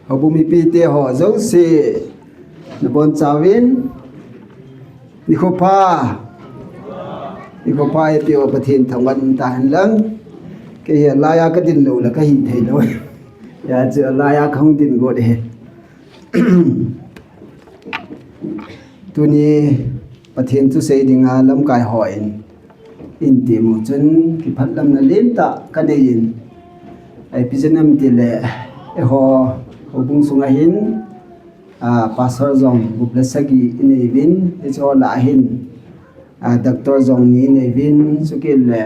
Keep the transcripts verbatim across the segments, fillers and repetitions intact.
Houbung mipite ho jouse, nabonchauvin, nikho pha, nikho pha, ipi o Pathen thangvah in tahen lang, kei hi laiya kadin lou le kahi thei lou, hijeh chun laiya kahung din got e. Tuni Pathen thusei dinga lamkai hon eiti mu chun kiphatlamna lentah kanei in, ipi jeh ham itile, eiho houbung sunga hin, ah, pastor jong gup le sagi inei uvin, hiche ho lah a hin, ah, doctor jong ni inei uvin, chukit le,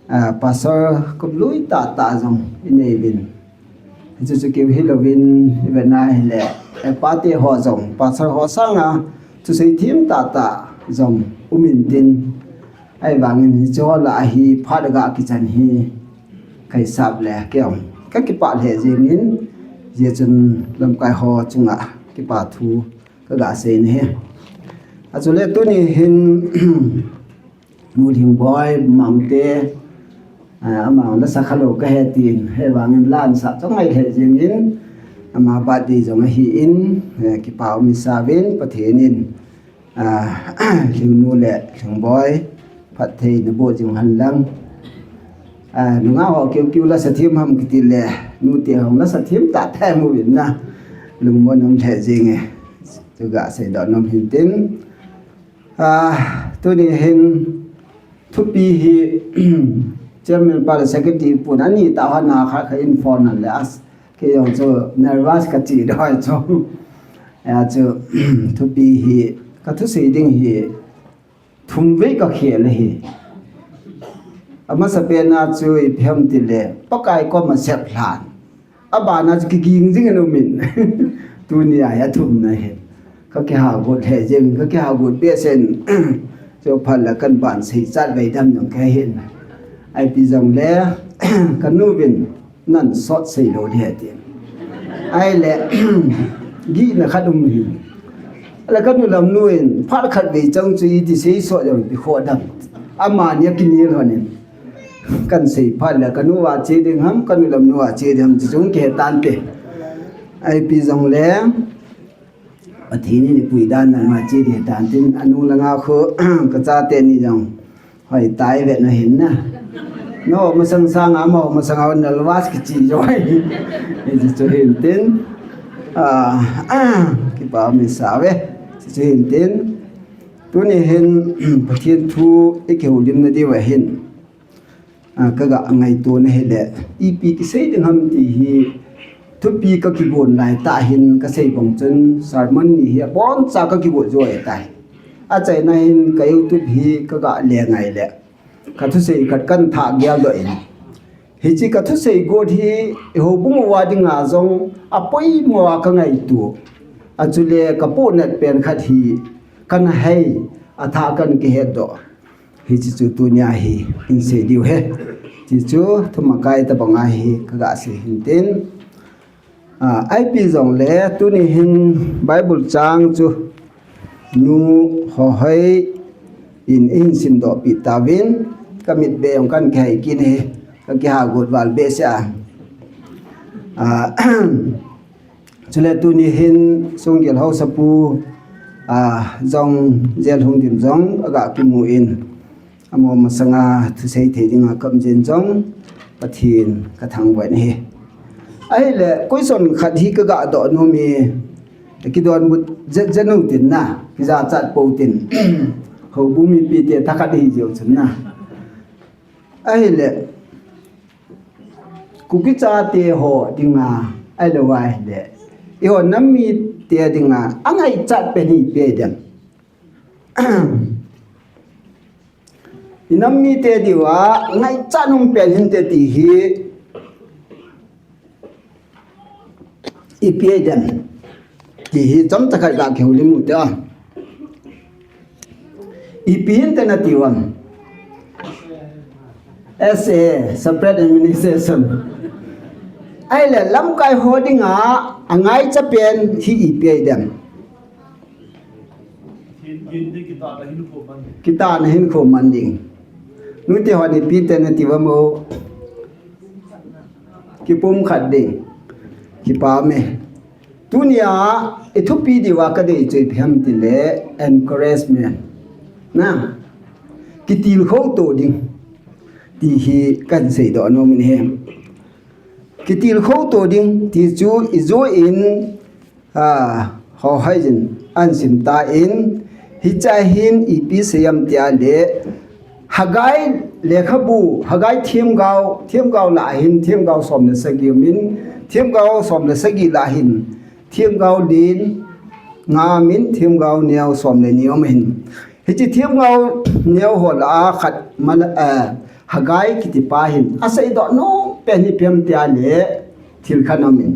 ah, pastor kup lui tahtah jong inei uvin. Hichu chu keu hilouvin, ivet na hile, eh, pate ho jong, pastor ho sanga thusei them tahtah jong um intin, ahivangin hiche ho lah a hi phat ga kichan hi kahisap le kei jong kakipah lheh jengin, hijeh chun lamkai ho chunga kipa thu kaga sei ahi. Achule tuni hin Nu Lhingboi Mangte, ah, ama la sa khalou kahe tin, ahivangin la sa chong ngai lheh jengin, ama birthday jong ahin, eh, kipa um isauvin, Pathen in, ah, Lhingnu le Lhingboi phatthei naboh jing hen lang. Ah, nungah ho keu keu la sa them ham kiti le, nute hung la sa them tahtah mu uvin na, lungmon um lheh jenge. Chu ga seidoh nom hin tin. Ah, tuni hin thupi hi chairman pa le secretary pun ani tah hon a kha kha in phone nan le as, kei jong chu nervous kachi doi chu. Achu thupi hi, kathusei ding hi thum vei kakhel ahi. Amasapen a chu ipi ham itile, Pakai koma sep lhan. Abana chu kiging jing in um in. Tuni a hi athumna ahi. Kakiha got lheh jeng, kakiha got behseh in. Chu phat le kaban sei chat vei dam jong kahin. Ipi jongle, kanu vin nan sot sei lou ding ahi tin. Ahile, gihna khat um in. Ahile kanu lamnu in, phat khat vei chang chu iti sei sot jong ipi khoh dam. Amani akinel lhon in. Kan sei phat le, kanu a che ding ham, kanu lamnu a che ding ham, chu chung kihe tante. Ipi jongle, Pathen in eipui dan a ama che ding ahi tan tin, anung langa khu, kachate ni jong hoitah in vet u hite na. Nangho masang sanga amaho masanga nervous kichi jong ahi. Hichu hin tin, ah, ah, kipa um isauve. Hichu hin tin, tuni hin, Pathen thu ikihoulimna diu ahin. Ah, kaga ngaito na hile, ipi kisei ding ham ti hi, thupi kakigon laitah hin kasei bang chun, sermon ni hi aboncha kakigot jo ahitai. Achaina hin ka YouTube hi kaga le ngai le, kathusei khat kan thah geldoh in. Hiche kathusei got hi, eiho houbung uva dinga jong apoimo a kangaito. Achule kapohnat pen khat hi, kana hei, athah kana kihetdoh. Hiche chu tunia hi hin sei diu ahi. Hiche chu thumakai tabang ahi kaga sei hin tin. Ah, ipi jongle tuni hin Bible chang chu Nu Hohoi in eihin simdoh peh tauvin, kamit beh jong kan kihei kit ahi, kakiha got val behseh a. Ah, Chule tuni hin Songgel Haosapu, ah, jong jail hung dim jong aga kimu in, amaho masanga thusei thei dinga ka um jeh in jong Pathen kathangvah in ahi. Ahile, question khat hi kaga doh nom e, kidonbut jet jet u tin na, kijachat pou tin. Houbung mipite thakhat ihi jiu chun na. Ahile, Kuki chate ho dinga, ahilou ahile, eiho nam mite dinga, angaichat pen hi ipi ahi dem. I nam mite diuva, ngaichat nom pen hinte ti hi, ipi ahi dem. Ti hi chomcha khat ga kihoulim u hite. Ipi hinte nati uvam. S A, separate administration. Ahile lamkai ho dinga angaicha pen hi ipi ahi dem? Kitahna hinkho man ding. Nute hon ipi ti nati uvam o? Kipumkhat ding. Kipa me. Tunia ithupi diuva kadei chu ipi ham tile encouragement. Na. Kitilkhou to ding. Ti hi kahin seidoh nom in ahi. Kitilkhou to ding ti chu ijo in, a, ho hai jin ahin sim tan, hiche a hin ipi sei ham tia le, Haggai lekhabu, Haggai themgao, themgao lah a hin, themgao som le sagi um in, themgao som le sagi lah a hin, themgao len nga um in, themgao neo som le ni um ahin. Hiche themgao neo ho lah a khat Mal-, eh, Haggai kiti pa hin aseidoh nom pen hi ipi ham tia le, thil khat um in.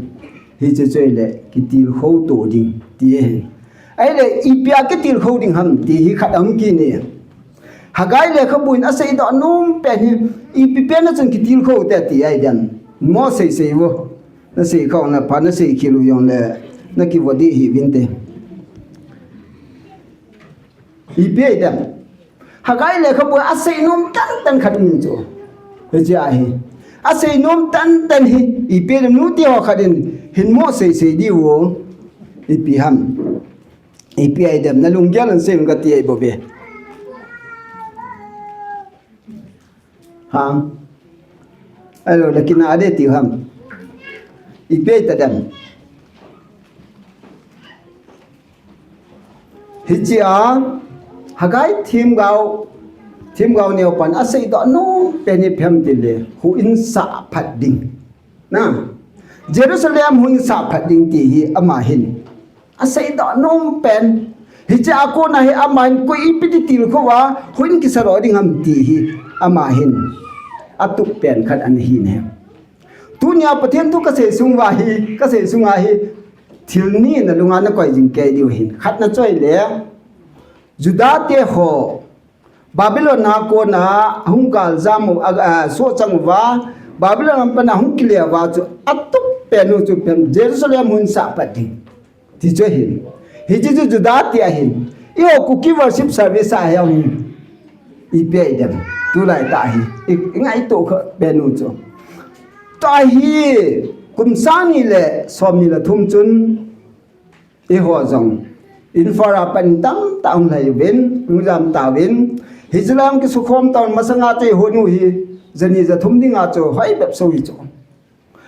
Hiche chu ahile kitilkhou to ding ti ahi. Ahile ipi a kitilkhou ding ham ti hi khat um kit in. Haggai lekhabu in aseidoh nom pen hi ipi pen a chun kitilkhou te ti ahi dem? Mo sei sei vo. Nasei khom na pha, nasei khel u jongle nakivo ding hi uvinte. Ipi ahi dem? Haggai lekhabu a asei nom tantan khat um in chu. Hiche ahi. Asei nom tantan hi ipi ahi dem, nute ho khat in hin mo sei sei diu. Ipi ham? Ipi ahi dem? Na lunggel in sei un kati ahi bou ve. Hang. Ahilou le kina a de tiu ham. Ipi ahi ta dem? Hiche a Haggai themgao, themgao neo pan aseidoh nom pen hi ipi ham tile, houin sah phat ding. Na. Jerusalem houin sah phat ding ti hi ama hin aseidoh nom pen. Hiche a kona hi ama hin koi ipi ti tilkhou a houin kisah lo ding ham ti hi ama hin atup pen khat ana hi ne. Tunia Pathen thu kasei sung uva hi, kasei sunga hi thil ni nalunga nakoi jing kei diu ahin. Khatna chu ahile, Juda te ho Babylon a kona hung galjam u, a, a, sohchang uva, Babylon a pat a hung kile uva chu atup pen u chu ipi ham, Jerusalem houin sah phat ding. Ti chu ahin. Hiche chu Juda te ahin. Eiho Kuki worship service a hi ahin. Ipi ahi dem? Tulai tah hi. I, i ngaito kha pen u chu. Tua hi kum sang ni le som ni le thum chun eiho jong Imphal a pan tamtah hung lhai uvin, hung jam tauvin. Hiche lang kisukhom tauvin, masanga chu eiho nu hi jani jathum dinga chu hoi bep so hi chu.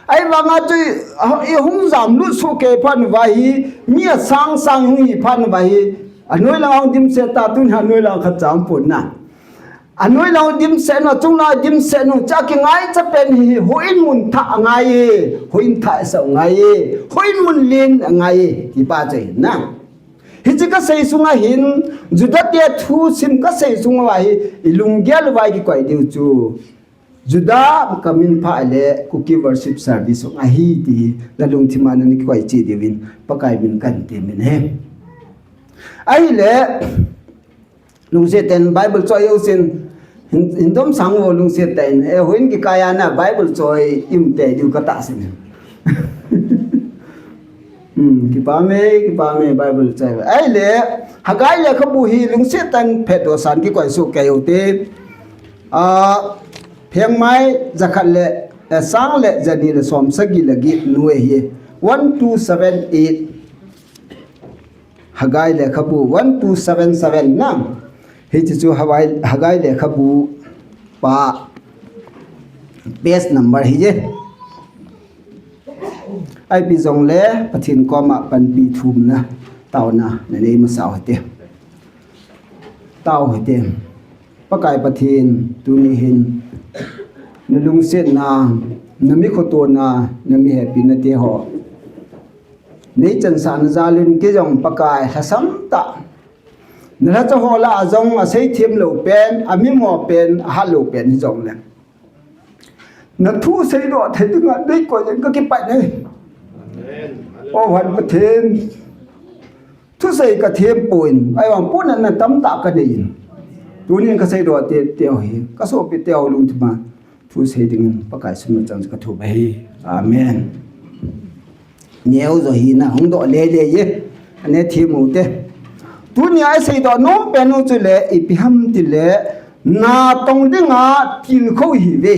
Ahivanga chu, a, i hung jamlut soh kei phat uva hi, mi asang sang hung hi phat uva hi, anoi lang hung dimset ta, tun anoi lang khat jam pon na. Anoi lang dimset na, chung lang dimset nu, chu kingaicha pen hi, houin mun thah angai e, houin thah sa angai e, houin mun len angai e, ti pa chu ahi na. Hiche kasei sunga hin, Juda te thusim kasei sunga hi, i lunggel uva kikoi diu chu. Juda kamin pha le Kuki worship service hung ahi ti hi nalungthim a nakikoi cheh diuvin Pakai min kahin temin ahi. Ahile, lungset tah in Bible choi u hitin, hin, hin dom sang uvo lungset tah in, eh, houin kikai a na Bible choi i um tei diu katahsan e. Hmm, kipa me, kipa me Bible choi. Ahile, Haggai lekhabu hi lungset tah in phatdoh san kikoi soh kei u hite. Ah, phengmai jakhat le, eh, sang le jani le som sagi le get nu ahi. One two seven eight. Haggai lekhabu one two seven seven na. Hiche chu Haggai, Haggai lekhabu pa page number hi je. Ipi jongle Pathen koma panpi thumna, taona nanei masa u hite. Tao u hite. Pakai Pathen, tuni hin nalungsetna, namikhotohna, namihepina te ho neichansahna jal in kei jong Pakai lhasam tah, nalhacha ho lah a jong aseithem lou pen, amimo pen, ahat lou pen hijongle, nathu seidoh thei dinga neikoi jeng kakipah e. O Van Pathen, thusei kathem poi, ahivang pohnatna tamtah kanei in, tunin kaseidoh te, teu hi, kasopi teu lungthim a Thu sei dingin Pakai sum chang ka thu ba hi. Amen. Neo zo hi na hung do le le ye. Ane thi mu te. Tunia i seidoh nom pen u chu le ipi ham ti le, na tong dinga tilkhou hi ve.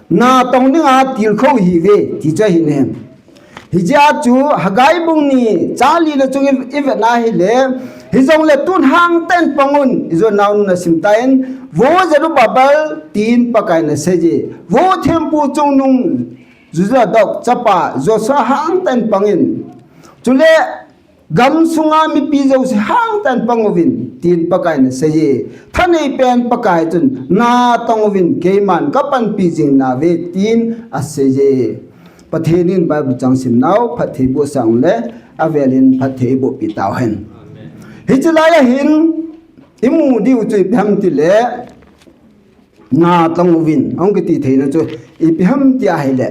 Na tong dinga tilkhou hi ve ti chu ahi ne. Hijeh a chu Haggai bung ni chang li le chung i, i vet na hi le, hijongle tun hangtah in pang un, i jo nau nu na sim ta in, Vo Zerubbabel tin Pakai na sei e, Vo thempu chungnung Jozadak chapa Joshua hangtah in pang in. Chule gam sunga mipi jouse hangtah in pang uvin, tin Pakai na sei e. Thanei pen Pakai chun, na tong uvin keiman ka panpi jing na ve, tin a sei e. Pathen in Bible chang sim nau phatthei boh sang le, avel in phatthei boh pi tau hen. Hiche lai a hin, i mu diu chu ipi ham ti le, na tong uvin, ahung kiti theina chu ipi ham ti ahi le,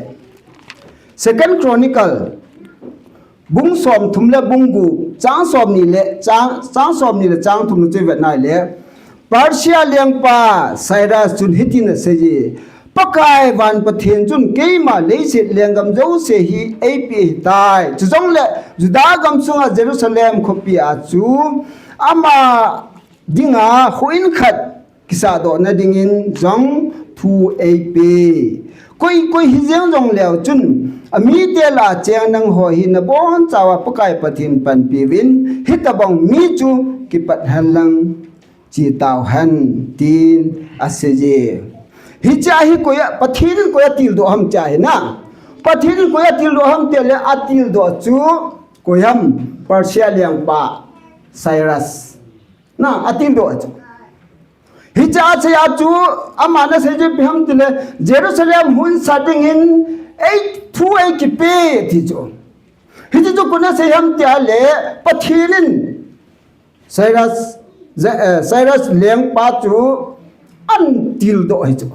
Second Chronicle, bung som thum le bung gup, chang som ni le, chang, chang som ni le chang thum chu i vet na hi le, Persia lengpa Cyrus chun hitin a sei e, Pakai van Pathen chun keima leiset lenggam jouse hi eipe ahitai. Chujongle Judah gam sunga Jerusalem khopi a chu ama dinga houin khat kisahdoh na dingin jong thu eipe. Koi koi hi jeng jong leu chun, amite lah a cheng nangho hi nabonchauva Pakai Pathen panpi uvin, hitobang mi chu kipat hen lang che tau hen, tin a sei e. Hiche a hi koi a, Pathen in koi a tildoh ham ti ahi na. Pathen in koi a tildoh ham ti le, atildoh chu koi ham, Persia lengpa Cyrus. Na, atildoh chu. Hiche a sei a chu, ama na sei chu ipi ham ti le, Jerusalem houin sa dingin, ei thu ei kipe ti chu. Hiche chu koi in a sei ham ti a le, Pathen in Cyrus, Je-, eh, Cyrus lengpa chu ahin tildoh hi chu.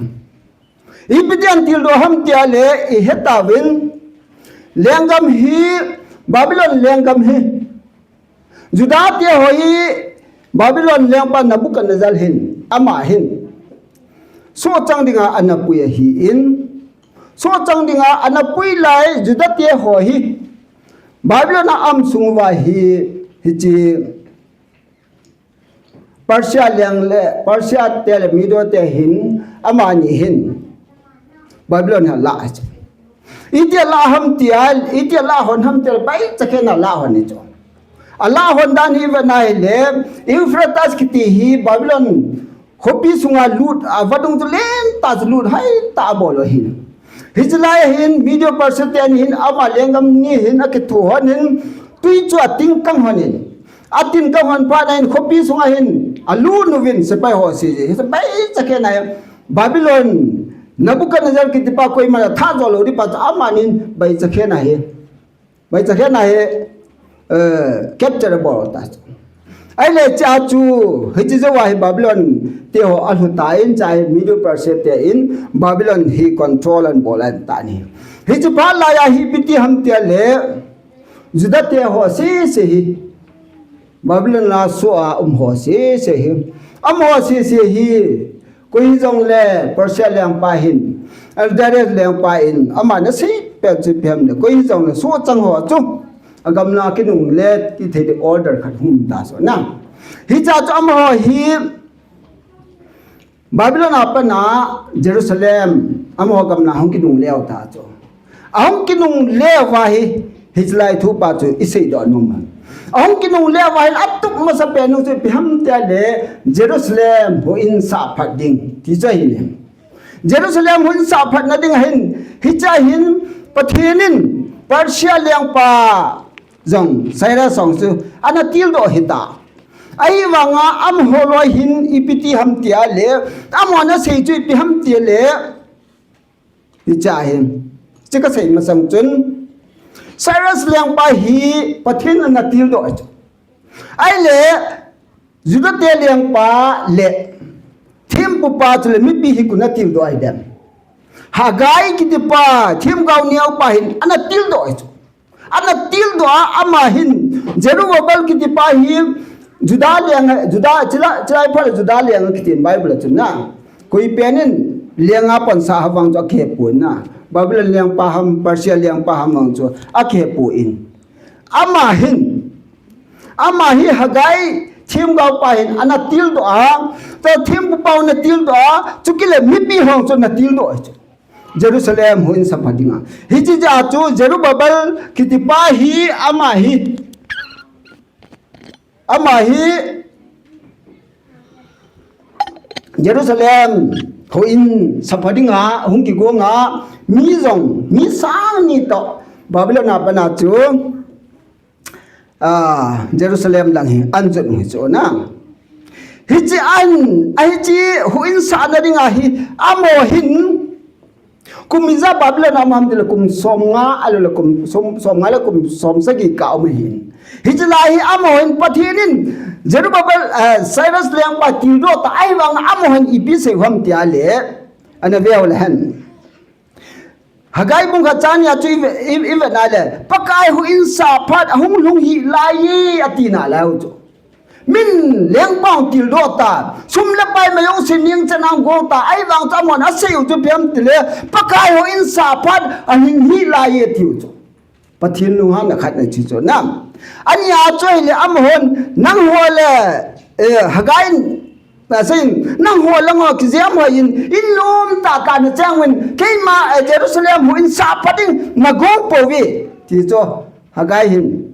Ipi ti ahin tildoh ham ti a le, i he tauvin, lenggam hi, Babylon lenggam hi, Judah te ho hi Babylon lengpa Nebuchadnezzar hin, ama hin sohchang dinga ana pui ahin, sohchang dinga ana pui lai Judah te ho hi Babylon a um sung uva hi, hiche Persia leng le, Persia te le Medo te hin, amani hin Babylon a lah. Iti a lah ham ti a, iti a lah hon ham ti a, baichakhen a lah hon ahi chu. A lah hon dan hi i vet na hi le, Euphrates kiti hi Babylon khopi sunga lut, a vadung chu lentah chu lut hai tah a bol u ahi. Hiche lai a hin, Medo Persia te hin, ama lenggam ni hin, akithu hon hin, tui chu atin kang hon in. Atin kang hon phat na hin, khopi sunga hin, alut uvin, sepai ho sei e. Hiche baichakhen a hi, Babylon, Nebuchadnezzar kiti pa koiman athat jo lou ding pa chu, amanin baichakhen a hi. Baichakhen a hi, eh, capture abol ta chu. Ahile hiche a chu, hiche jou a hi Babylon te ho alhu tan, hiche a hi Medo Persia te in Babylon hi control ahin bol ahin tan ahi. Hiche phat lai a hi ipi ti ham ti a le, Judah te ho sese hi, Babylon a soh a um ho sese hi, amaho sese hi, koi hijongle Persia lengpa hin, Darius lengpa in, ama na sei pet chu ipi ham le, koi hijongle sohchang ho chu, agamla kinungle kit thei ding order khat hung um ta chu na. Hiche a chu amaho hi, Babylon a pat a Jerusalem, amaho gamla hung kinungle u ta chu. Ahung kinungle uva hi, hiche lai thu pa chu i seidoh nom a. Ahung kinungle uva hin atup masa pen u chu ipi ham ti a le Jerusalem houin sah phat ding ti chu ahi ne. Jerusalem houin sah phat na ding a hin, hiche a hin Pathen in Persia lengpa jong, Cyrus jong chu ana tildoh ahi ta. Ahivanga amaho loi hin ipi ti ham ti a le, amaho na sei chu ipi ham ti a le, hiche a hin, hiche ka sei masang chun, Cyrus lengpa hi Pathen in ana tildoh ahi chu. Ahile, Judah te lengpa le thempu pa chule mipi hi koi in ana tildoh ahi dem? Haggai kiti pa, themgao neo pa hin ana tildoh ahi chu. Ana tildoh a, ama hin Zerubbabel kiti pa hi Judah leng, Judah, chila, chila pha le Judah leng kiti Bible a chun na. Koi pen in Lenga pansa ha vang chu akihepoi na. Babylon lengpa ham, Persia lengpa ham vang chu akihepoi. Ama hin, ama hi Haggai themgaopa hin ana tildoh a, to thempupa ana tildoh a, chukit le mipi hon chu ana tildoh chu. Jerusalem houin sapha dinga. Hiche jeh a chu Zerubbabel kitipa hi ama hi, ama hi Jerusalem houin sapha dinga hung kigonga, mi jong, mi sang ni toh Babylon a pat a chu, ah, Jerusalem lang hi ana jot u hi chu na. Hiche an, a hiche houin sahna dinga hi, amaho hin, kum ijat Babylon a um ham tile kum somnga, ahilou le kum som, somnga le kum somsagi kah a um ahin. Hiche lai hi amaho hin Pathen in Zerubbabel, eh, Cyrus lengpa tildoh ta ahivang amaho hin ipi asei u ham tia le, ana veu le hen. Haggai bung khat chang ni a chu i ve, i, i vet na le, Pakai houin sah phat ahung lhung hih lai e, ati nalai u chu. Min lengpa hung tildoh ta, sum le pai ma jouse neng chan a hung go ta, ahivang chu amahon asei u chu ipi ham tile, Pakai houin sah phat ahung hih lai e, ati u chu. Pathen lunghanna khat ahi chu na. Ani a chu ahile amahon, nangho le, eh, Haggai in, na seiyin, nangho lang ho kijam hoi in, in nom tah tah na cheng uvin, keima, eh, Jerusalem houin sah phat ding na go pouve, ti chu Haggai hin.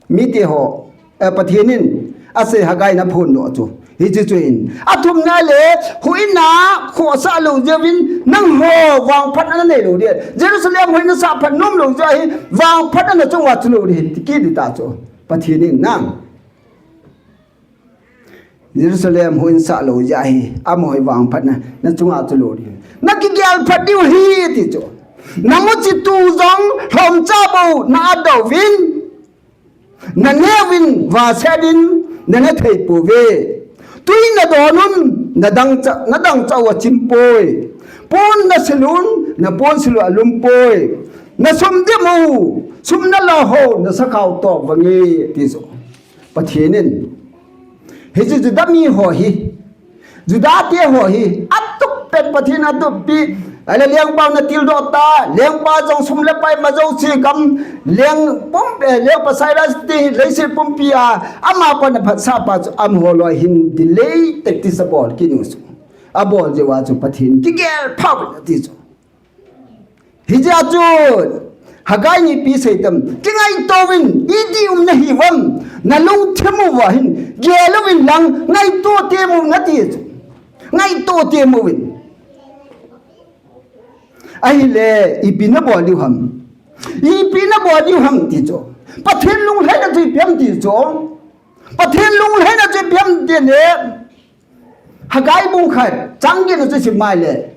Mite ho, eh, Pathen in asei Haggai in aphondoh chu. Hiche chu ahin. Athumna le, houin a khohsah lou jeh uvin, nangho vangphatna nanei lou ding. Jerusalem houin nasah phat nom lou jeh a hi, vangphatna nachung uva chu lou ding, ti kit ding ta chu. Pathen in na. Jerusalem houin sah lou jeh a hi, amaho hi vangphatna nachung uva chu lou ding. Nakigel phat diu ahi, ti chu. Namuchi tu jong lhomcha bou na-at doh uvin. Naneo vin, vase din, nane thei pouve. Tui nadon un, nadang cha, nadang cha u achim poi. Pon nasil un, napon sil u alum poi. Nasum dim u, sum nalo ho, nasakhao toh vange, ti chu. Pathen in. Hiche Juda mi ho hi. Juda te ho hi, atup pen Pathen in atup pi, ahile lengpa ana tildoh ta, lengpa jong sum le pai ma jouse gam, leng pum, eh, lengpa Cyrus ti leiset pumpi a, ama kona phatsah pa chu amaho loi hin delay tactics abol kit u chu. Abol jeh uva chu Pathen kigel pha uvin ati chu. Hijeh a chu, Haggai in ipi asei tam, kingaito uvin, iti um nahiu vem, nalungthim uva hin, gel uvin lang, ngaito temo uvin ati chu. Ngaito temo uvin. Ahile, ipi nabol diu ham. Ipi nabol diu ham ti chu. Pathen lunglhaina chu ipi ham ti chu. Pathen lunglhaina chu ipi ham ti le. Haggai bung khat, chang get na chu sim mai le.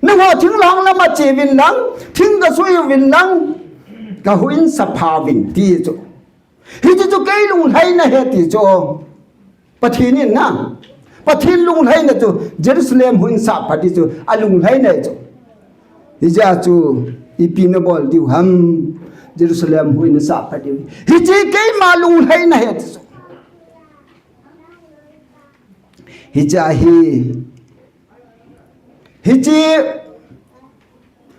Nangho thinglhang lama che uvin lang, thing kasui uvin lang, kahouin sapha uvin ti chu. Hiche chu kei lunglhaina ahi ti chu. Pathen in na. Pathen lunglhaina chu Jerusalem houin sah phat ti chu alunglhaina ahi chu. Hijeh a chu ipi nabol diu ham. Jerusalem houin nasah phat diu. Hiche keima lunglhaina ahi ti chu. Hiche ahi. Hiche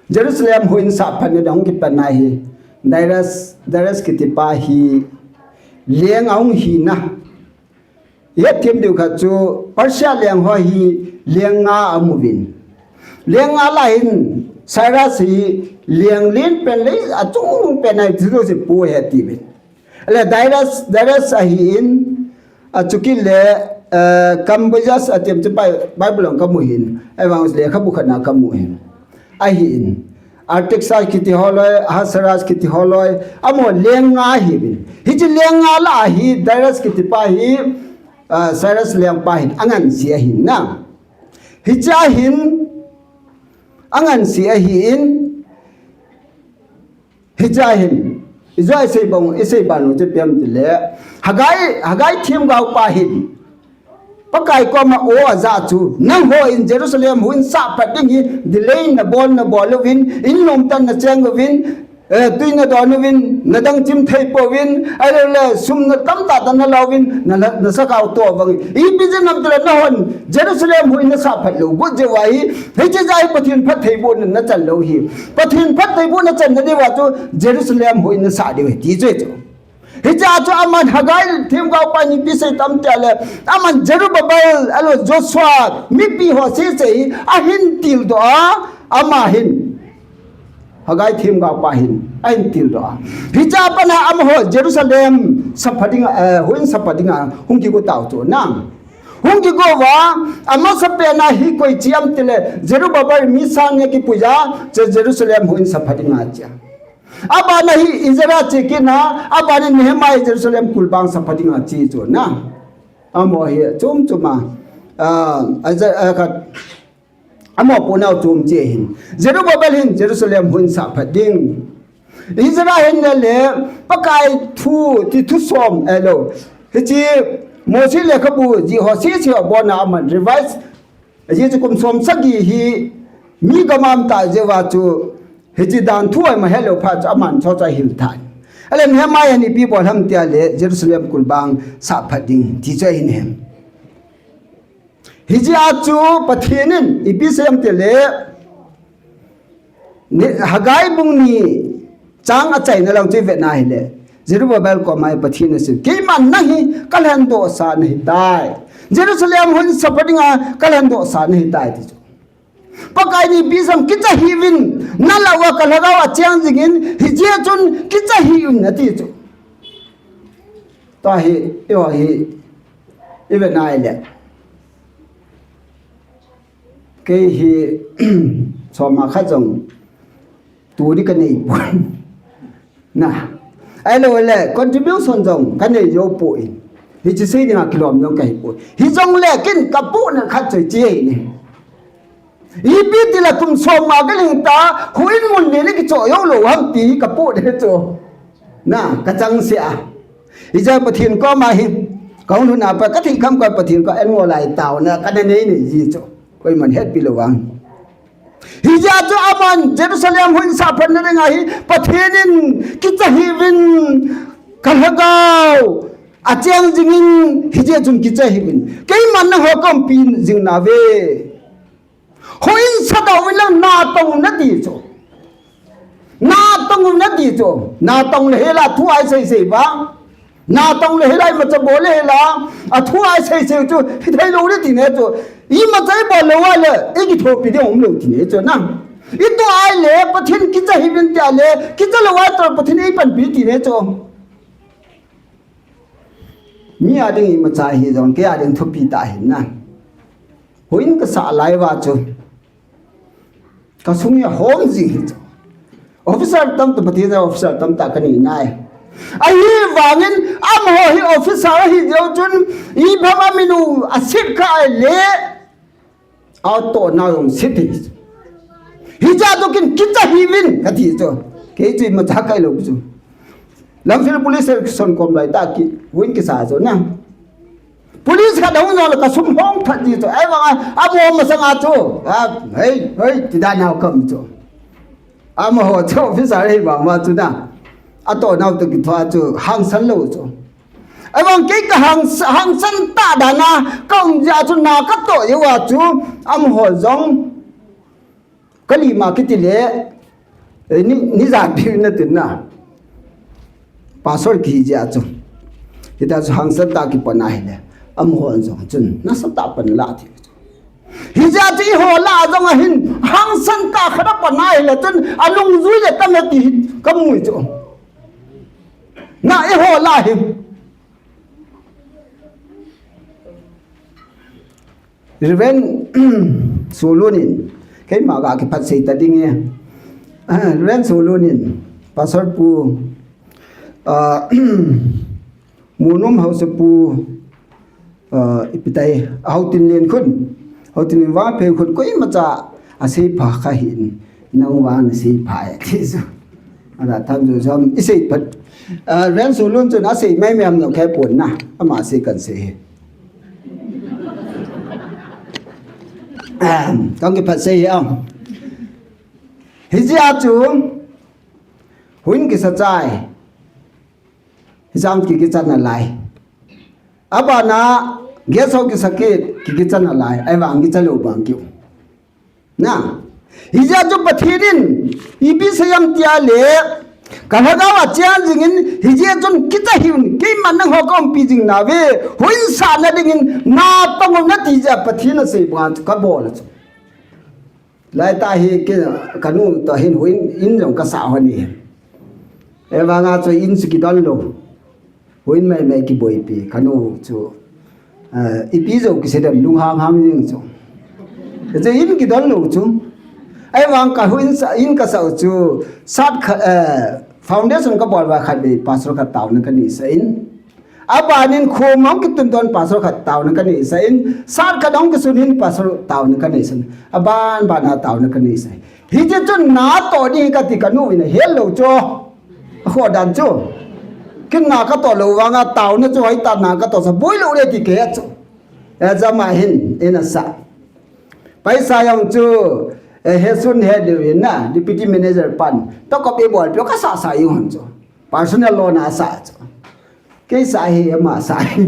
Jerusalem houin sah phatna ding hung kipat na hi, Darius, Darius kitipa hi leng ahung hina. Ihet them diu khat chu Persia leng ho hi leng nga aum uvin. Leng nga lah hin Cyrus hi leng len pen lei achung pen ahi ti chu se pu he ti uvin. Le Darius, Darius ahin, achukit le, eh, Cambyses ati em chu Bi-, Bible a kamu ahin, ahivang lekhabu khat na kamu ahin. Ahin, Artaxerxes kiti ho loi, Ahasuerus kiti ho loi, amaho leng nga ahiuvin. Hiche leng nga lah a hi Darius kitipa hi, eh, Cyrus lengpa hin angansea ahin na. Hiche ahin, angansea ahin, Hiche ahin, ijeh a isei bang, isei bang u chu ipi ham tile, Haggai, Haggai themgaopa hin, Pakai koma o ajah chu, nangho in Jerusalem houin sah phat ding hi, delay nabol, nabol uvin, in lungtan nacheng uvin, Eh, tui nadon uvin, nadang chim thei pouvin, ahilouleh sum natamtah tah nalauvin, na, na, nasakao to vangin. Ipi jeh ham itile nahon Jerusalem huhhing nasah phat lou got jeh uva hi, hiche jeh a hi Pathen phattheibohna nachan lou ahi. Pathen phattheibohna channa diuva chu Jerusalem huhhing nasah diu ahi ti chu ahi chu. Hiche a chu aman Haggai themgaopa in ipi asei tam itile, aman Zerubbabel, ahilouleh Joshua, mipi ho sese hi ahin tildoh a, ama hin Haggai themgaopa hin ahin tildoh a. Hiche a pat a amaho Jerusalem sah phat dinga, eh, huhhing sah phat dinga hung kigo tau chu na. Hung kigo uva, amasapen a hi koi che ham itile, Zerubbabel mi sang ni kipui a, che Jerusalem huhhing sah phat dinga che. Abana hi Ezra che kit na, abana Nehemiah Jerusalem kulbang sah phat dinga che chu na. Amaho hi chom chom a, ah, Ezra, ah, khat, amaho punau chom che ahin. Zerubbabel hin Jerusalem huhhing sah phat ding. Ezra hin le, le, Pakai thu, ti thu som, eh, lo. Hiche Mosi lekhabu jih ho sese ho abona aman revise. Ajeh chu kum som sagi hi mi gam a um ta jeh uva chu hiche dan thu ima helou phat chu aman chu chu ahil tan. Ahile Nehemiah in ipi bol ham itile Jerusalem kulbang sah phat ding ti chu ahin hen. Hijeh a chu Pathen in ipi asei ham itile, Haggai bung ni chang achaina lang chu ivet na hile, Zerubbabel koma hi Pathen in asei, keiman nang hi kalhendoh sa nahitai. Jerusalem huhhing sah phat dinga kalhendoh sa nahitai ti chu. Pakai in ipi asei ham, kicha hih uvin, nalah uva kalhagao acheng jingin, hijeh chun kicha hih un ati chu. Tua hi, eiho hi, ivet na hile. Kei hi, soma khat jong, tu di kanei poi. Na. Ahilouleh, contribution jong kanei jou poi. Hiche sei dinga kilom jong kahi poi. Hijongle ken kapohna khat chu hiche ahi. Ipi tile kum som a kalhing ta, huhhing mun li ni kichoh jou lou ham ti kapoh de chu. Na, kachangseh a. Hijeh a Pathen koma hi, kahung lhun a pat, kathei kham khat Pathen koma en ngol a taona kana nei nei ji chu. Koiman hetpi lou vang. Hijeh a chu aman Jerusalem huhhing sah phat na dinga hi Pathen in kicha hih uvin kalhagao acheng jingin hijeh chun kicha hih uvin. Keiman nangho kaumpi jing nauve. Huhhing sah doh uvin lang natong un ati chu. Natong un ati chu. Natong le hela thu a isei sei vang. Natong le hela imacha bol le hela. Athu a isei sei chu. Hithei lou le ti ne chu. Imacha ibol lou a le. Ikithopi ding umlou ti ne chu na. Itoh a le Pathen kicha hih uvin tia le. Kicha lou a toh Pathen in eipanpi ti ne chu. Mi a ding imacha hi jong, kei a ding thupi tah ahi na. Huhhing kasah lai uva chu. Kasung hi ahom jing hi chu. Officer tamtah, Pathen a officer tamtah kanei nai. Ahivangin, amaho hi officer ahi jeh chun, ipi ham amin u aset kha le. Atohna jong set hi. Hijeh a chu ken kicha hih uvin, kati chu. Kei chu imacha kai lou chu. Lamphel police station kom lai tah a ki, huhhing kisa chu na. Police khat ahung jong le kasum hong that ji chu. Ahivang a, amu masang a chu. A, hei, hei, ti dan a kam chu. Amaho chu officer ahi vang uva chu na. Atohna u toh kithoa chu, hangsan lou chu. Ahivang kei kahang, hangsan tah dan a, kaum jeh a chu na katoh jeh uva chu, amaho jong, kalima kiti le, eh, ni, ni janpi na tin na. Pastor kihi jeh a chu. Hita chu hangsan tah kipan ahile, amaho jong chun, nasatah pan la ti. Hijeh a chu eiho lah a jong ahin, hangsan tah khat apan ahile chun, alungjui le tam e ti hi, kamu chu. Na eiho lah hi. Reverend Solun in, keima ga kiphat sei ta ding e. Ah, Reverend Solun in, Pastor Pu, ah, Munom Haosapu, ah, ipi tai, Haotinlen khun, Haotinlen Vangphei khun, koimacha asei pha kha hih in, nang vang nasei pha e, ti chu. Ana tham chu jom, isei phat. Ah, Reverend Solun chun asei mai mai am nokhe pon na, ama sei kan sei hi. Ah, kan kiphat sei hi am. Hijeh a chu, Huin kisa chai. Hijam ki kichan alai. Abana, guest house kisa ki, ki kichan alai. Ahivang kicha lou bang kiu. Na. Hijeh chun Pathen in, ipi seiyem tia le, ka lhagao a chang jingin, hijeh chun kicha hih un, keiman nangho kaumpi jing nauve, huin sahna dingin, na pang un nati jeh a Pathen asei banga chu kabol chu. Laitah hi ki, kanu toh hin huin in jong kasah hon ahi. Ahivanga chu in chu kidon lou. Huin maimai kiboipi, kanu chu, eh, ipi jou kisei dem lunghang hang jing chu. Chu in kidon lou chu. Ahivang ka huin sa, in kasah u chu, sat khat, eh, foundation kabol uva khatvei pastor khat taona kaneisah in. Abanin khom ahung kitun ton pastor khat taona kaneisah in, sat khat ahung kisun in pastor taona kaneisah in, aban bana taona kaneisah in. Hiche chun natoh ding kati kanu in ahet lou chu. Akhoh dan chu. Ken na katoh lou vanga taona chu hoitah na katoh sa boi lou le ti kahe chu. Ajama hin in asah. Paisa jong chu, eh, hesun he diu in na, deputy manager pan. Tokop ibol peh kasah sah jing hon chu. Personal loan asah chu. Kei sah hi, ama sah hi.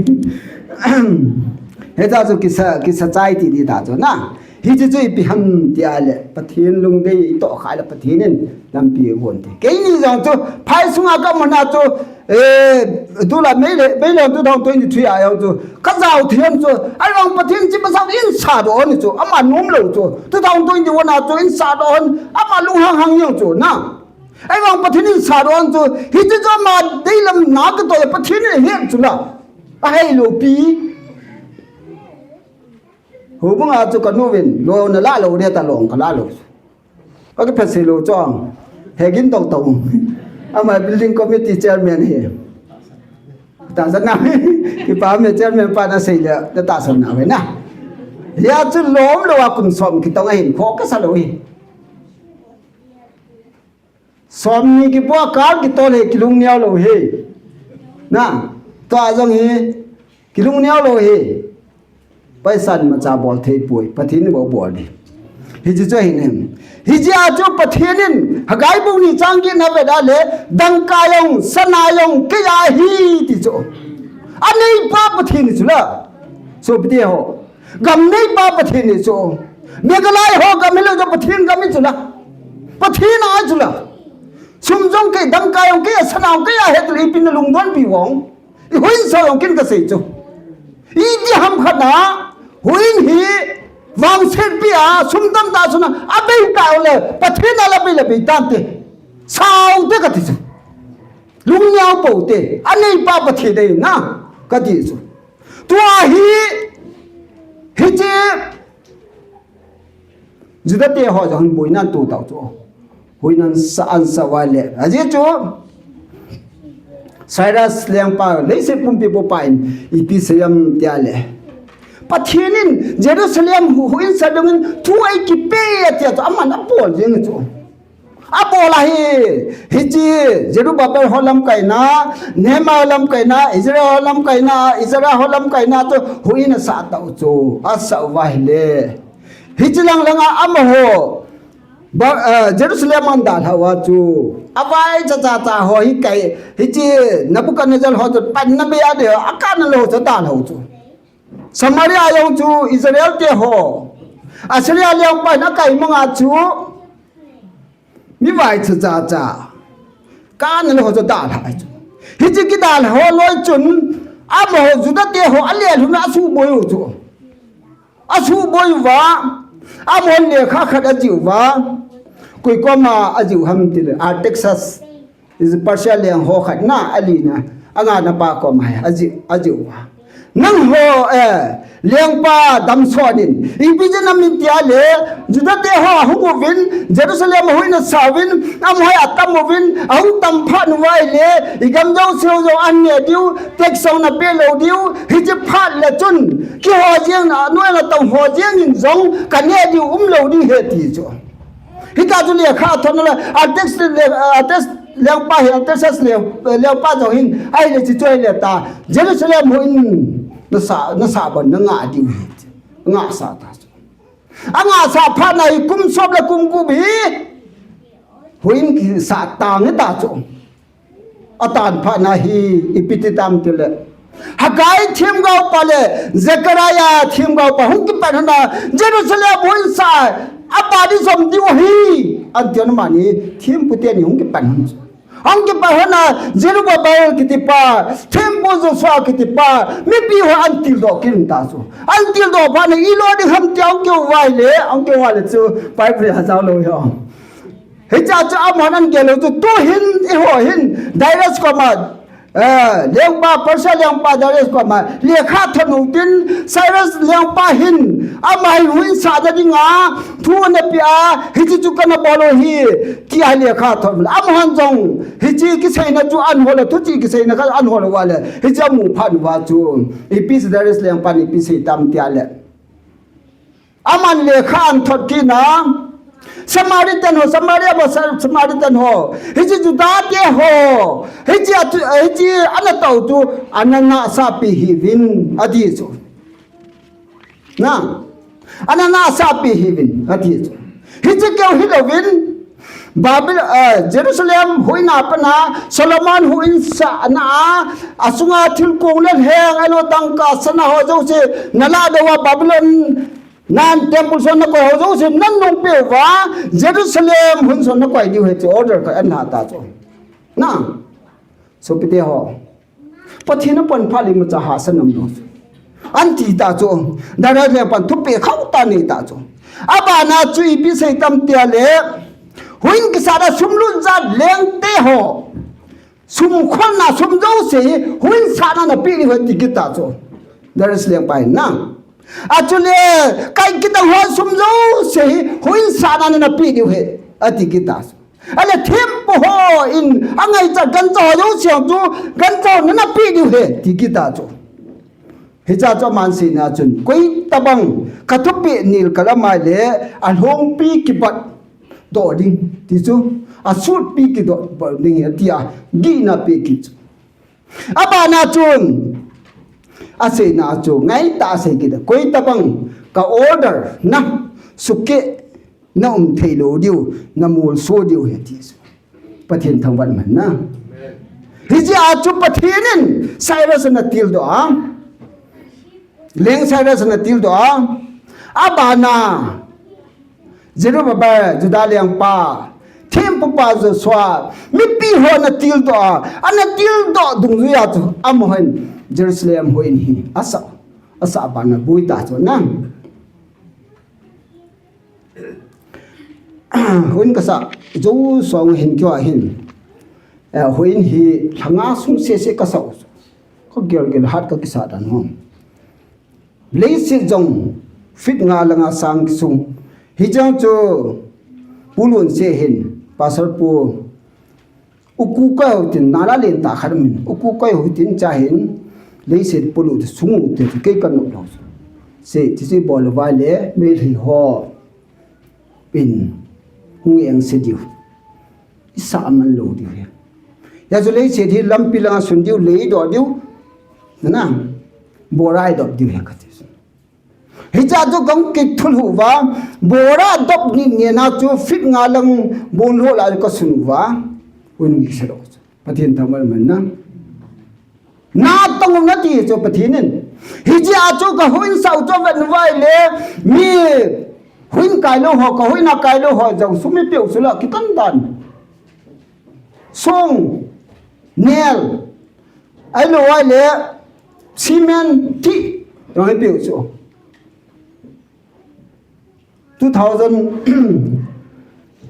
Hita chu kisa, kisa chai ti di ta chu na. Hiche chu ipi ham tia le, Pathen lungdei itoh kha le Pathen in lampi agon te. Keini jong chu, phai sunga kaumna chu, eh, tulai May le, May le two thousand twenty-three a jong chu, kajao thei jong chu, ahivang Pathen chi masang in sah doh hon chu, ama nom lou chu, two thousand twenty-one a chu in sah doh hon, ama lunghang hang jong chu, na. Ahivang Pathen in sah doh hon chu, hiche chu ama deilam na katoh a Pathen in ahet chu la. Ahei lou pi. Houbung a chu kanu vin, lo na la lou de ta long ka la lou. Ka kiphet sei lou chu ang. He gin tong tong. Ama building committee chairman hi. Tahsan na. Kipa me chairman pa na sei le, na tahsan na ve na. Hia chu lom lou a kum som kitong ahin kho kasa lou hi. Somni kipo a kal kitol hi kilung neo lou hi. Na, tua jong hi kilung neo lou hi. Paisa in imacha bol thei poi, Pathen in bou bol di. Hiche chu ahin em. Hiche a chu Pathen in, Haggai bung ni chang get na vet a le, dangka jong, sana jong, kei a ahi ti chu. Aneipa Pathen chu la. Sopite ho. Gam neipa Pathen hi chu. Meghalaya ho gam hilou chu Pathen gam hi chu la. Pathen a chu la. Sum jong kei, dangka jong kei, sana jong kei a ahi ti le ipi na lungdon pi vong. I huin sa jong ken kasei chu. Iti ham khat na, huin hi, vangset pi a, sum tamtah suna, abei ta le, Pathen a la bei le bei tante. Sao te kati chu. Lung neo pou te, aneipa Pathen ahi na, kati chu. Tua hi, hiche, Juda te ho jong hin boina tu tau chu. Huin an sa an sa uva le. Ajeh chu, Cyrus lengpa, leiset pumpi popa in, ipi seiyem tia le. Pathen in, Jerusalem hu, huin sa dungin, thu eikipe tia chu, aman abol jeng chu. Abol ahi, hiche, Zerubbabel ho lamkaina, Nehemiah ho lamkaina, Ezra ho lamkaina, Ezra ho lamkaina chu, huin asah tau chu, asah uva ahile. Hiche lang langa amaho, ba, eh, Jerusalem a dalha uva chu, avaicha cha cha ho hi kai, hiche, Nebuchadnezzar ho chu, panna bei a de, akana lou chu, dalha u chu. Samaria jong chu Israel te ho. Assyria lengpa in akai manga chu. Mi vaicha cha cha. Kana lou ho chu dalha chu. Hiche kidalha ho loi chun. Amaho Juda te ho alelhun a asuboi u chu. Asuboi uva. Amahon lekha khat ajih uva. Koi koma ajih u ham tile. Artaxerxes. Persia leng ho khat na, alina, angana pa koma hi, ajih, ajih uva. Nangho, eh, lengpa damsot in, ipi jeh a namin tia le, Juda te ho ahung uvin, Jerusalem a huin asah uvin, amaho hi atam uvin, ahung tam phat uva ahile, igam jouse ho jong aneh diu, tax jong napeh lou diu, hiche phat le chun, kihou jeng na, noi na tong ho jeng in jong, kaneh diu umlou ding ahi ti chu. Hita chu lekha athot na le, Artax le, Artax lengpa hi, Artaxerxes le, lengpa jong hin, ahile hiche chu ahile ta, Jerusalem huin, nasah, nasah bon, nangah diu ahi, ngahsah ta chu. Angahsah phat na hi kum som le kum gup hi, Huin kisah tang ta chu. Atan phat na hi ipi ti tam tile, Haggai themgao pa le Zechariah themgao pa hung kipan hon a, Jerusalem huin sa, apa di som diu hi, anti hon mani, thempu teni hung kipan hon. Hung kipan hon a, Zerubbabel kiti pa, thempu Joshua kiti pa, mipi ho an tildoh kit ta chu. An tildoh phat na ilo ding ham ti hung kivai le, hung kivai le chu, Bible ha jao lou hi. Hiche chu amahon an gel u chu, tuhin eiho hin Darius koma, eh, lengpa, Persia lengpa Darius koma lekha thot u tin, Cyrus lengpa hin ama hi huin sahna dinga thu ana pe a, hiche chu kana bol u hi, tia lekha thot u. Amahon jong hiche kiseina chu an hol a, thuchih kiseina kha an hol uva le, hiche amu phat uva chu, ipi Darius lengpan ipi sei tam tia le. Aman lekha an thot kit na. Samaritan ho, Samaria pa Sa-, Samaritan ho. Hiche Juda te ho. Hiche atu, hiche ana tao tu, ana nasahpi hih uvin, ati chu. Na. Ana nasahpi hih uvin, ati chu. Hiche keu hilou vin. Babylon, eh, Jerusalem huhhingna a pat a, Solomon huhhing sahna a, asunga thil kong le lheng, ahilou dangka sana ho jouse, nalah doh uva Babylon, nan temple son nakoi ho jouse, nanung peh uva, Jerusalem huhhing son nakoi diu ahi ti order khat ana la ta chu. Na, sopite ho. Pathen a pon phat le imacha hahsa nom lou. Anti ta chu, Darius lengpan thupeh khauh tah anei ta chu. Abana chu ipi sei tam tia le, huhhing kisahna sum lut jat leng te ho. Sum kholna sum jouse hi, huhhing sahna napeh diu ahi ti kit ta chu. Darius lengpa hin na. Achule, kai kidang ho sum jouse hi, huhhing sahna napeh diu ahi, ati kit ta chu. Ahile thempu hon angaichat gancha ho jouse chu, gancha ho nana peh diu ahi, ti kit ta chu. Hiche chu aman seina chun, koi tabang ka thupeh nel kalam ahile, alhongpi kibat doh ding, ti chu, asutpi kidoh ding, ati a, gihna peh kit chu. Abana chun, aseina chu, ngaitah a sei kit a, koi tabang ka order na sukeh na um thei lou diu, na molso diu ahi ti chu. Pathen thangvah in umhen na. Hiche a chu Pathen in Cyrus ana tildoh a. Leng Cyrus ana tildoh a. Abana Zerubbabel, Juda lengpa, thempupa Joshua, mipi ho ana tildoh a, ana tildoh dungjui a chu, amahon Jerusalem huhhing hi asah, asah bana boi ta chu na. Huhhing kasah jou song hin keiho hin, eh, huhhing hi lha nga sung sese kasah u. Kagel gel hat kakisah dan ho. Leiset jong feet nga le nga sang kisung. Hicheng chu Pu Lunse hin, Pastor Pu, u ku koi ho tin, nala lentah khat min, u ku koi ho tin cha hin, leiset polu te sung u te kei kanop lou. Se, ti se bol uva le, Meitei ho. Pin, hung engse diu. Isah man lou diu ahi. Hijeh chun leiset hi lampi langa sun diu, lei doh diu. Na, bora idop diu ahi kati. Hiche chu kahung kithulhuh uva, bora dop nit nit na chu feet nga lang bol lou lai kasun uva. Huhhing kisa lou. Pathen thangvah in umhen na. Natong un ati chu Pathen in. Hiche chu kahuhhing sah u chu ven vai le mi huhhing kai lou ho, kahuhhing a kai lou ho jong sum eipeh u chu la kitan dan. Song, nel, ahilou vai le cement, thih, jong eipeh u chu. Two thousand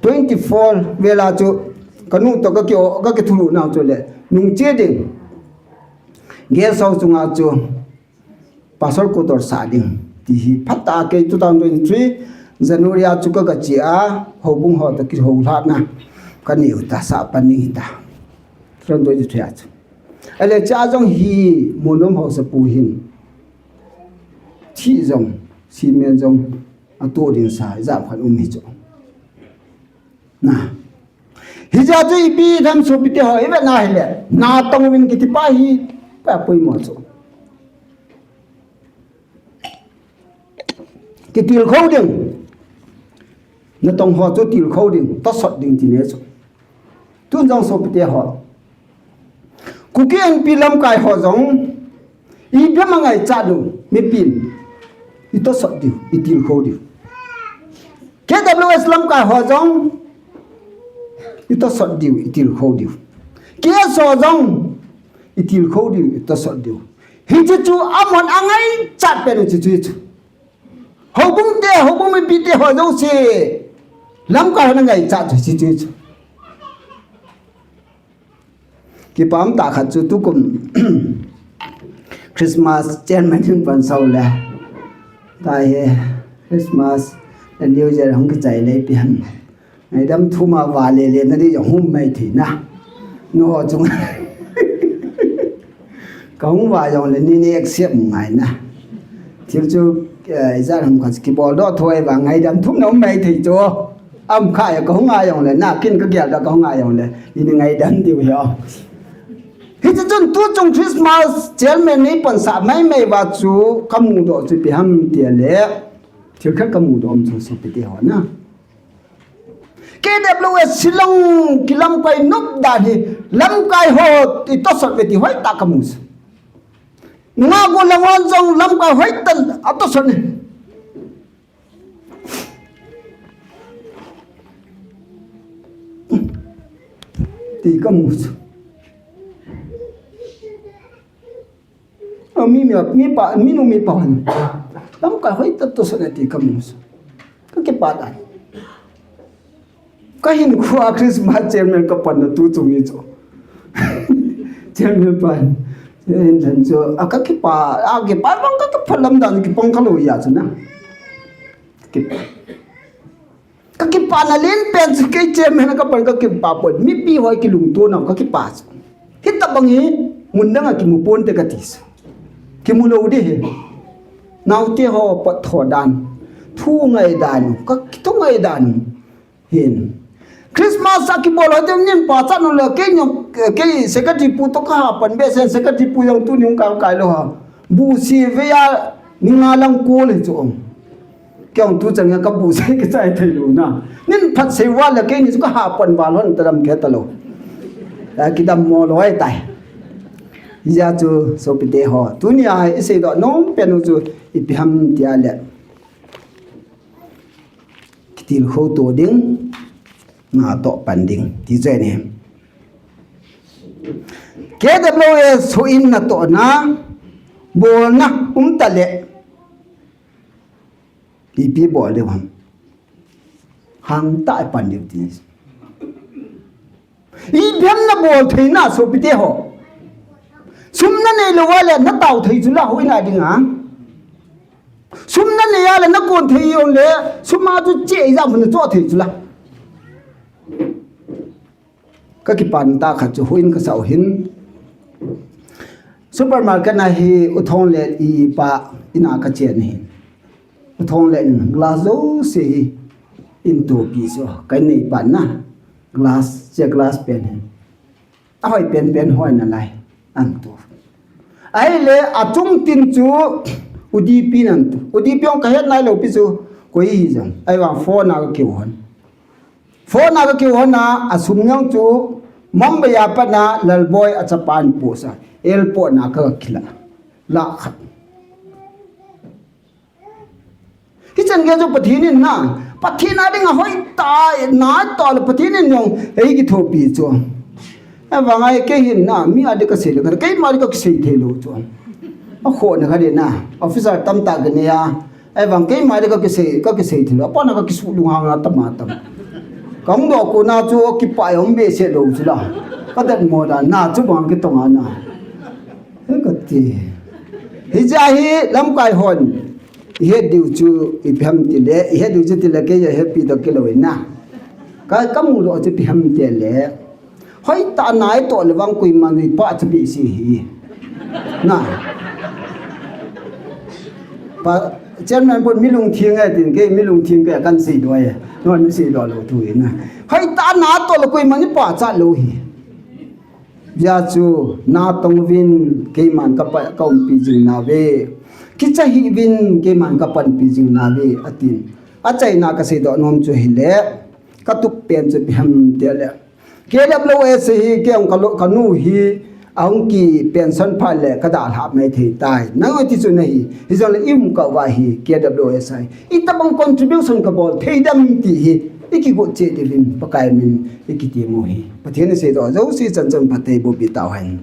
twenty-four vela chu kanu toh kaki, kakithulhuh nau chu le nungche ding. Guest house chunga chu pastor quarter sah ding. Ti hi phatah a kei two thousand twenty-three January a chu kagache a, houbung ho toh kihoulhatna kanei u ta, sah pan ding hita. Two thousand twenty-three a chu. Ahile cha jong hi Munom haosapu hin. Thih jong, cement jong, atoh ding sa, ijat khat um hi chu. Na. Hijeh chun ipi ham sopite ho, ivet na hile, natong uvin kiti pa hi, pa poimo chu. Kitilkhou ding. Natong ho chu tilkhou ding, tosot ding ti ne chu. Tun jong sopite ho, Kuki Inpi lamkai ho jong, ipi ham angaichat u, mipin itosot diu, itilkhou diu. K W S lamkai ho jong, itosot diu, itilkhou diu. K S O jong, itilkhou diu, itosot diu. Hiche chu amahon angaichat pen u chu chu chu. Houbung te, houbung mipite ho jouse, lamkai hon angaichat chu chu chu chu. Kipah tah khat chu tukum Christmas chairman hin pansa u le, tahi Christmas le New Year hung kichai le ipi ham, ngaidam thum a vale le nadi jong hung um maithei na. Nangho chunga kahung va jongle neini accept ngai na. Thil chu, eh, ijat ham khat kibol doh thou vang ngaidam thum na um maithei chu. Am kha ya kahung a jongle, na kin kagel da kahung a jongle, neini ngaidam diu hi o. Hiche chun tuchung Christmas chairman nei pansah maimai uva chu kamudoh chu ipi ham tile, thil khat kamudoh um chu sopite ho na. K W S Shillong kilamkai nop dan hi lamkai ho itosot uve ti hoitah kamu chu. Nungah gollhang hon jong lamkai hoitah in atosot e ti kamu chu. A, mi, mi, mipa, minu mipa hon lamkai hoitah in tosot e ti kamu chu. Kakipah dan. Kahinkhoa Christmas chairman kapanna tuchung hi chu. Chairman pan, chairman chu, a, kakipah, akipah vang kakipah lam dan kipang khalou jeh chu na. Kakipah. Kakipah na lenpen chu kei chairman kapan kakipah pon, mipi ho kilungto nau kakipah chu. Hitobang hi mun dang a kimu ponte kati chu. Kimu lou ding ahi. Naote ho pat tho dan, thu ngai dan, ka, thu ngai dan. Hin Christmas a kibol ho ding nin pachat nau le kei jong, kei secretary pu toh kahapan behseh, secretary pu jong tuni hung kai kai lou ham. Buhse vei a ni nga lang kol hi chu. Kei jong tuchan a kabuhse kichai thei lou na. Nin phat sei uva le keini chu kahapan val hon tadam kei talou. Akidam mo lou ahitai. Hijeh chun sopite ho, tunia iseidoh nompen u chu ipi ham tile, kitilkhou to ding, natoh pan ding ti chu ahi. K W S houin natohna, bolna um tale, ipi bol diu ham? Hangtah a pan diu ti. Ipi ham nabol theina sopite ho? Sum nanei lou uva le natao thei chu la houin a dinga. Sum nanei a le nakon thei jongle, sum a chu cheh ijat mun nachoh thei chu la. Kakipah tah khat chu houin kasah u hin, supermarket a hi U Thonglen ipa in a kachen ahi. U Thonglen in glass jouse hi eitopi chu kahin nei pan na. Glass, hiche glass pen hi ahoi penpen hoi nalai ahin to. Ahile achung tin chu U D P in ahin to. U D P jong kahet nailou pi chu koi hijong. Ahivang phone a kakihou hon. Phone a kakihou hon a, asum jong chu Mumbai a pat a Lalboi achapan post a, airport na kaga kilah. Lakh khat. Hichan gei chu Pathen in na, Pathen a dinga hoitah a natoh le Pathen in jong eikithopi chu. Ahivang a kei hin na, mi a ding kasei le, keima ding kakisei thei lou chu. Akhohna khat in na, officer tamtah kanei a, ahivang keima ding kakisei, kakisei thei lou, apat na kakisuh lunghang a tam a tam. Kahung doh kona chu kipah a um behseh lou chu la. Kadatmo dan na chu bang kitong a na. He kati. Hijeh a hi lamkai hon ihet diu chu ipi ham tile, ihet diu chu tile kei jong hetpi doh kilou in na. Ka, kamudoh chu ipi ham tile, hoitah a natoh le vang koiman nuipah chu behseh ahi. Na. Pa, chairman pun mi lungtheng e tin, kei mi lungtheng kei kahin seidoh e. Nangho naseidoh lou thu ahi na. Hoitah a natoh le koiman eipachat lou ahi. Hijeh chun natong uvin, keiman kapa, kaumpi jing nauve. Kicha hih uvin, keiman kapanpi jing nauve, atin. Achaina kaseidoh nom chu hile, katup pen chu ipi ham tile, K W S hi kei jong ka lo, ka nu hi ahung ki pension phat le ka dalhah mai thei tai. Nang ati chu nahi. Hijongle i um kah uva hi K W S ahi. Itobang contribution ka bol thei dem ti hi i kigot cheh diuvin Pakai min i kitem u hi. Pathen in aseidoh jouse chan chan phatthei boh peh tauhen.